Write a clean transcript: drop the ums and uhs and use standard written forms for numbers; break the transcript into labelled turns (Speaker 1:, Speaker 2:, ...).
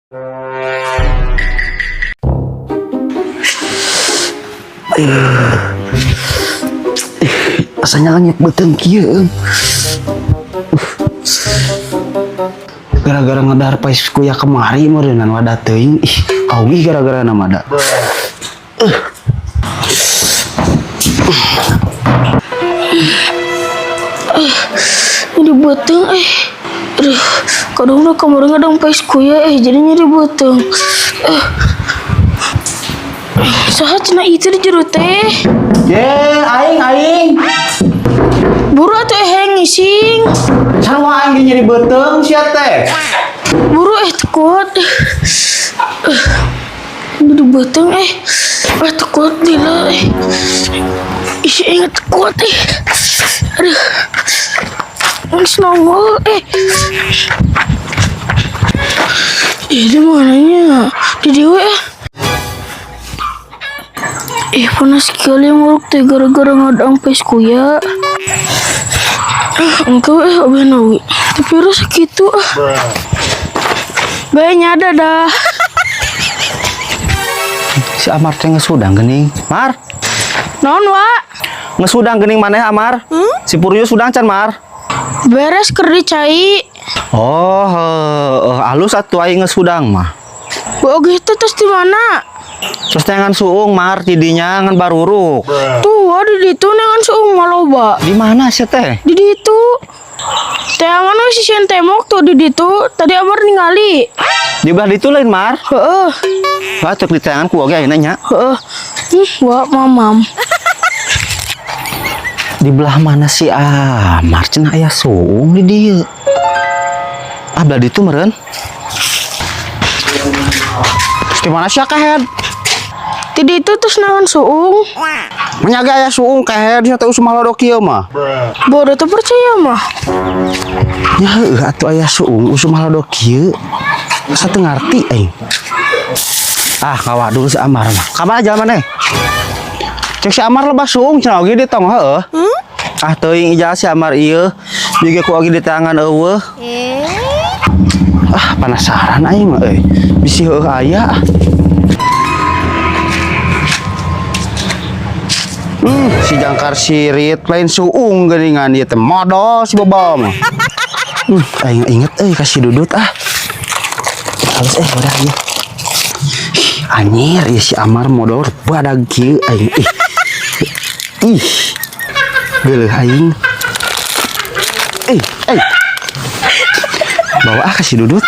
Speaker 1: Asa nyalanyet beuteung kieu eung. Gara-gara ngedahar pais kuya kemari meureunnan wadah teuing. Ih, awi gara-gara nama da.
Speaker 2: Nyeri beuteung eh. Aduh, kadang udah kemarin ngadang pais kuya eh jadi nyeri beuteung. Eh. Saha cenah itu di jero teh?
Speaker 1: Ye, aing aing.
Speaker 2: Buru atuh eh hayang ngising.
Speaker 1: Sarua aing ge nyeri beuteung sia teh.
Speaker 2: Buru eh teu kuat. Eh. Nyeri beuteung eh. Ah teu kuat lila eh. Ih, aing teu kuat eh. Aduh. Geus nongol eh. Ih, di mananya? Di dieu eh. Ih, panas sekali nguruk teh gara-gara ngadang pes kuya. Ah, engkau eh abah nawi. Tapi harus gitu ah. Bayanya ada dah.
Speaker 1: Si Amar teh geus hudang geuning. Mar,
Speaker 2: Naon, Wak?
Speaker 1: Geus hudang geuning maneh Amar? Si Puryo sudang can Mar?
Speaker 2: Beres keur dicai.
Speaker 1: Oh, heueuh, alus atuh aing geus hudang mah.
Speaker 2: Boga itu terus di mana?
Speaker 1: Terus neangan suung Mar di dinya ngan baruruk.
Speaker 2: Tuh, di ditu neangan suung maloba.
Speaker 1: Di mana sia teh?
Speaker 2: Di ditu. Teangan we sisian tembok tuh di ditu. Tadi Amar ningali.
Speaker 1: Di belah ditu lain Mar?
Speaker 2: Heeh.
Speaker 1: Wah, cek di teangan ku oge ayeuna nya.
Speaker 2: Heeh. Wak mamam.
Speaker 1: Di belah mana si Amar cenah aya suung di dieu. Ah, belah ditu meureun. Terus di mana sia kehed?
Speaker 2: Di ditu terus naon suung?
Speaker 1: Menyaga aya suung kehed sia teh usum halodok kieu mah.
Speaker 2: Bodoh tuh percaya mah.
Speaker 1: Ya heueuh atuh aya suung usum halodok kieu. Asa teu ngarti aing. Ah, ngawadul si Amar mah. Ka mana jalan maneh? Cek si Amar lebah suung cenah oge di tong heueuh. Ah teuing ijal si Amar ieu. Juga ku oge di tangan eueuh. Ah, penasaran aing mah euy. Bisi heueuh aya. Si jangkar sirit lain suung geuningan ieu teh modol si bobol mah. Aing inget euy ka si Dudut ah. Halus eh udah ieu. Anjir, ieu si Amar modol badag kieu aing. Ih. Ih. Geuleuh aing. Eh, eh. Bawa ah ka si Dudut.